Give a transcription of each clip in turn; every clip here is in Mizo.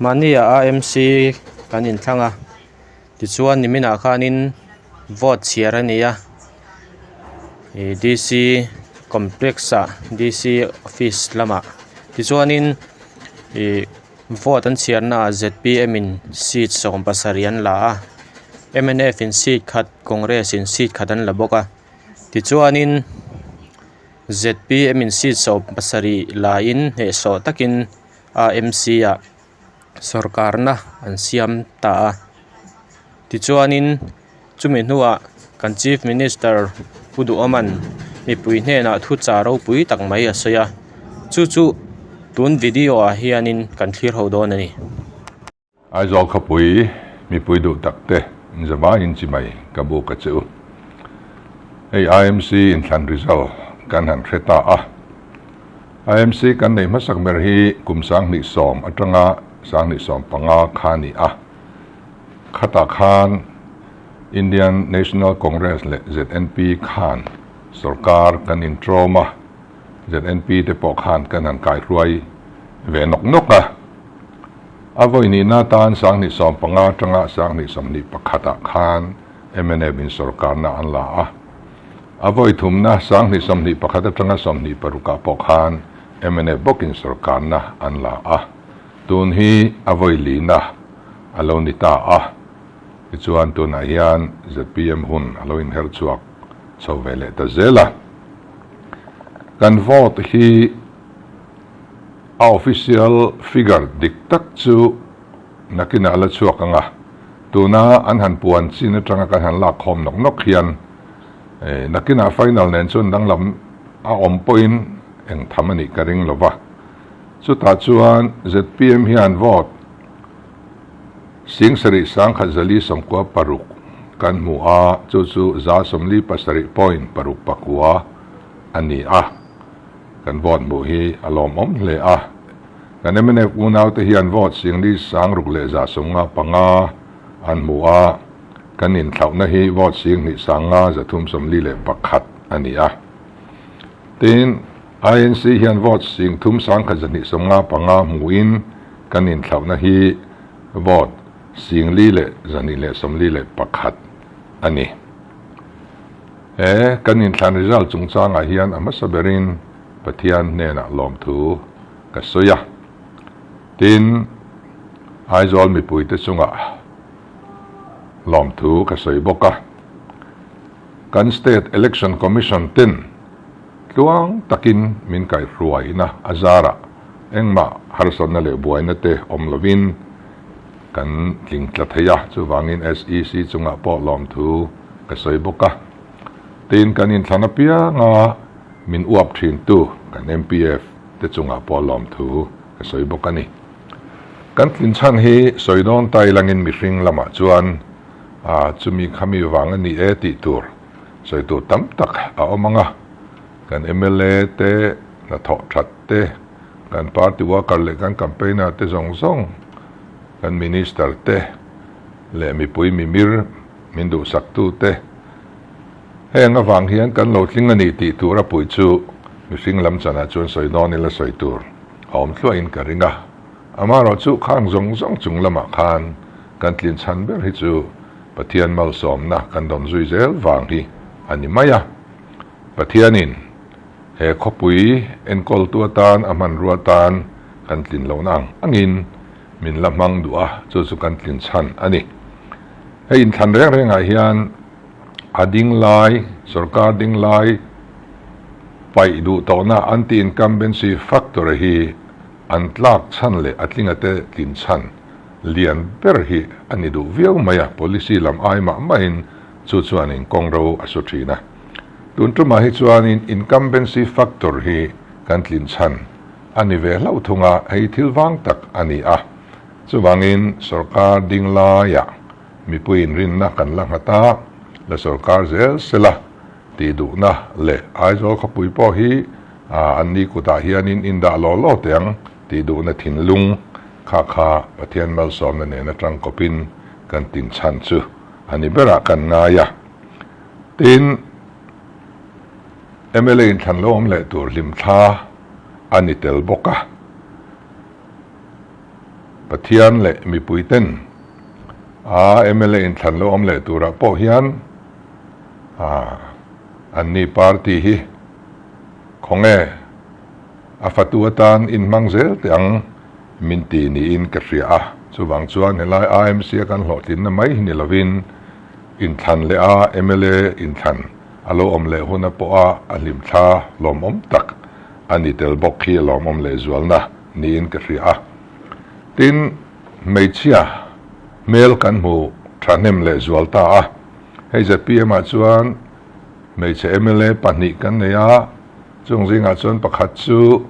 Mahni ah AMC kan inthlang a tichuan niminah khanin vote chhiar a ni a ih D C complex ah D C office lamah tichuanin ih vote an chhiar naah Z P M in seat 17 an la a m n f in seat khat congress in seat khat an la bawk a tichuanin. Zpm in seat 70 laiin hnehsawh takin AMC ah sawrkarna an siam ta a tichuanin chumi hnuah kan chief minister Pu Duhawman mipui hnenah thu chah ropui tak mai a sawi a chu chu tun video ah hianin kan thlir ho dawn a ni. Aizawl khawpui mipui duh tak te zavaiin chi mai ka buk a che u. Hei IMC inthlan result kan han hre ta a. IMC kan neih hmasak ber hi kum 2010 atanga 2015 kha a ni a. Khatah khan Indian National Congress leh ZNP khan sorkar kan intrawm a, ZNP te pawh khan kan han kaihruai ve nawk nawk a. A vawi nihna atan 2015 atanga 2021 ah khan mnf in sorkarna an la a. A vawi thumna 2021 atanga 26 ah pawh khan mnf bawkin sorkarna an la a. Tun hi a vawi lina a lo ni ta a. Tichuan tunah hian zpm hun a lo inher chhuak chho ve leh ta zel a. Kan vote hi. A official figure dik tak chu nakinah a la chhuak ang a, tuna an han puan chin atanga kan han lak khawm nawk nawk hian nakinah final nen chuan danglam a awm pawhin eng tham a nih ka ring lo va. Chutah chuan zpm hian vote 76,146 kan hmu a, chu chu 47.69 a ni a. Kan vote hmuh hi a lawmawm hle a, kan mnf unaute hian vote 46,155 an hmu a, kan inthlauhna hi vote 2,531 a ni a. Tin, INC hian vote 3,125 hmuin kan inthlauhna hi vote 4,241 a ni. He kan inthlan result chungchangah hian a hmasa berin Pathian hnenah lawmthu ka sawi a. Tin, Aizawl mipuite chungah lawmthu ka sawi bawk a. Kan State Election Commission ten tluang takin min kaihhruaina a zarah engmah harsatna leh buaina te awm lovin kan tling tla thei a, chuvangin SEC chungah pawh lawmthu ka sawi bawk a. Tin, kan inthlan apianga min uap thintu kan MPF te chungah pawh lawmthu ka sawi bawk a ni. Kan tlin chhan hi sawi dawn ta ilangin mihring lamah chuan a chumi khami vang a ni e tih tur sawi tur tam tak a awm ang a, kan mla te hnathawh that te, kan party worker leh kan campaigner te zawng zawng, kan minister te leh mipui mimir min duhsaktu te heng avang hian kan lo tling a ni tih tur a puih chu mihring lam chanah chuan sawi dawn ila sawi tur a awm thluahin ka ring a. Amaherawh chu khang zawng zawng chung lamah khan kan tlin chhan ber hi chu Pathian malsawmna kan dawn zui zel vang hi a ni mai a. Pathianin He khawpui enkawltu atan a hmanrua atan kan tlin lohna ang angin min la hmang duh a, chu chu kan tlin chhan a ni. Hei inthlan reng rengah hian a ding lai, sorkar ding lai paih duh tawhna anti-incumbency factor hi an tlak chhan leh a tlinga te tlin chhan lian ber hi a ni duh viau mai a, policy lam ai mah mahin chu chuanin kawngro a su thin a. Tun tumah hi chuanin incumbency factor hi kan tlin chhan a ni ve hlauh thung a, hei thil vang tak a ni a. Chuvangin sorkar ding laiah mipui inrinna kan la nghat a, la sorkar zel sela tih duhna leh Aizawl khawpui pawh hi an ni kutah hianin indah law law teh ang tih duhna thinlung kha kha Pathian malsawmna nen atang kawpin kan tin chhan chu a ni berah kan ngai a. Tin, mla inthlan lo awm leh tur hlimthla a ni tel bawk a. Pathian leh mipui ten a mla inthlan lo awm leh turah pawh hian anni party hi khawnge a fatu atan inhmang zel teh ang min ti niin ka hria a. Chuvang chuan helai AMC a kan hlawhtlinna mai hi ni lovin inthlan leh a mla inthlan a lo awm leh huna pawha a hlimthla lawmawm tak a ni tel bawk hi a lawmawm lehzualna niin ka hria a. Tin, hmeichhia hmel kan hmu thahnem lehzual ta a. Hei zpm ah chuan hmeichhe mla pahnih kan nei a, chung zingah chuan pakhat chu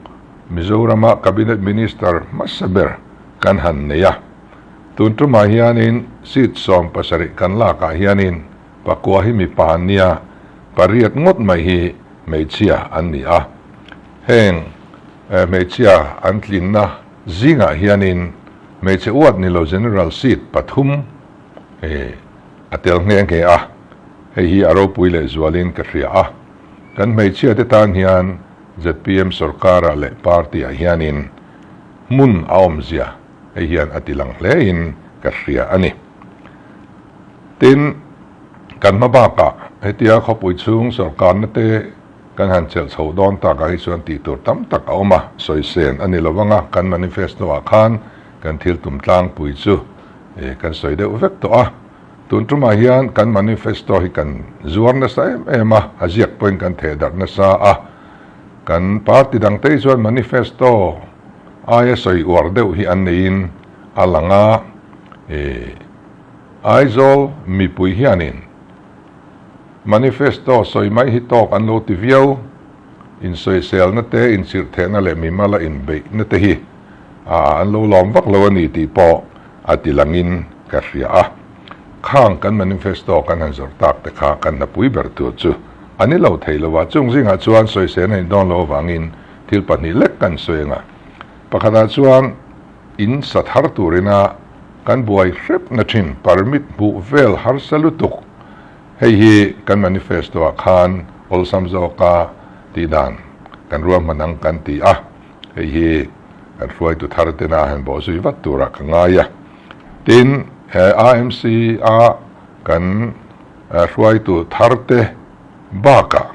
Mizorama Cabinet Minister hmasa ber kan han nei a. Tun tumah hianin seat 17 kan lakah hianin pakua hi mipa an nia, pariat ngawt mai hi hmeichhia an ni a. Heng hmeichhia an tlinna zingah hianin hmeichhe uat ni lo General seat pathum a tel nghe nghe a, hei hi a ropui lehzualin ka hria a. Kan hmeichhiate tan hian zpm sorkarah leh party-ah hianin hmun a awmzia hei hian a ti lang hlein ka hria a ni. Tin, kan hma bakah hetia khawpui chhung sorkarna te kan han chelh chho dawn takah hi chuan tih tur tam tak a awm a, sawi sen a ni lo vang a, kan manifesto-ah khan kan thil tum tlangpui chu kan sawi deuh vek tawh a. Tun tumah hian kan manifesto hi kan zuar nasa em em a, a ziak pawhin kan theh darh nasa a. Kan party dangte hi chuan manifesto aia sawi uar deuh hi an neiin a lang a, Aizawl mipui hianin manifesto sawi mai hi tawk an lo ti viau, insawiselna te, inchirhthehna leh mimala inbeihna te hi an lo lawm vak lo a ni tih pawh a ti langin ka hria a. Khang kan manifesto kan han zawrh tak te kha kan hnapui ber tur chu a ni lo thei lo a, chung zingah chuan sawisel a ni dawn lo avangin thil pahnih lek kan sawi ang a. Pakhatah chuan in sa thar turina kan buai hrepna thin permit hmuh vel harsa lutuk hei hi kan manifesto ah khan awlsam zawka tih dan kan ruahman ang kan ti a, hei hi kan hruaitu thar tena han bawh zui vat turah ka ngai a. Tin, he AMC a kan hruaitu thar te bakah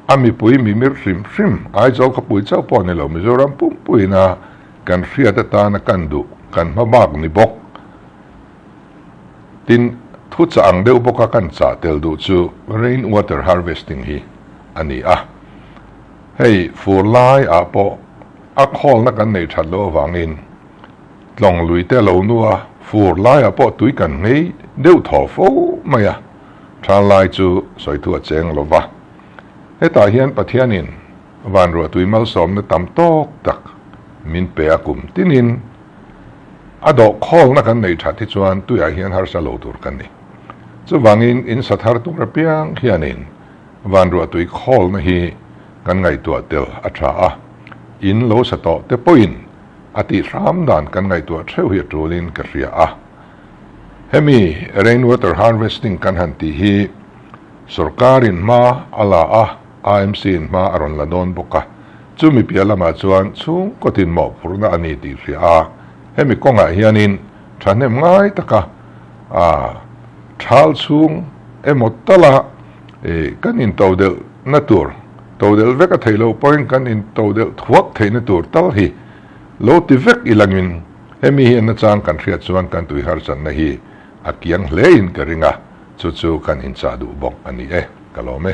a mipui mimir hrim hrim Aizawl khawpui chauh pawh ni lo Mizoram pumpuina kan hriat atana kan duh kan hma bak ni bawk. Tin, thu chah ang deuh bawka kan chah tel duh chu rain water harvesting hi a ni a. Hei fur lai ah pawh a khawlna kan nei that loh avangin tlawng lui te lo nu a, fur lai ah pawh tui kan nghei deuh thaw fo mai a, than lai chu sawi thu a cheng lo va. Hetah hian Pathianin vanruah tui malsawmna tam tawk tak min pe a kum tinin a dawh khawlna kan nei that hi chuan tuiah hian harsa lo tur kan ni. Chuvangin in sa thar tur apiang hianin Vanruah tui khawlna hi kan ngaihtuah tel a tha a, in lo sa tawh te pawhin a tih hram dan kan ngaihtuah theuh hi a tulin ka hria a. Hemi rain water harvesting kan han tih hi sorkarin hma a la a, AMC in hma a rawn la dawn bawk a, chumi piah lamah chuan chhungkaw tin mawhphurhna a ni tih hria a, hemi kawngah hianin thahnem ngai taka thal chhung emaw tala Kan intodelh na tur, todelh vek a theih loh pawhin kan intodelh thuak theihna tur tal hi lo ti vek ilangin hemi hi nachang kan hriat chuan kan tui harsatna hi a kiang hlein ka ring a, chu chu kan inchah duh bawk a ni e, ka lawm e.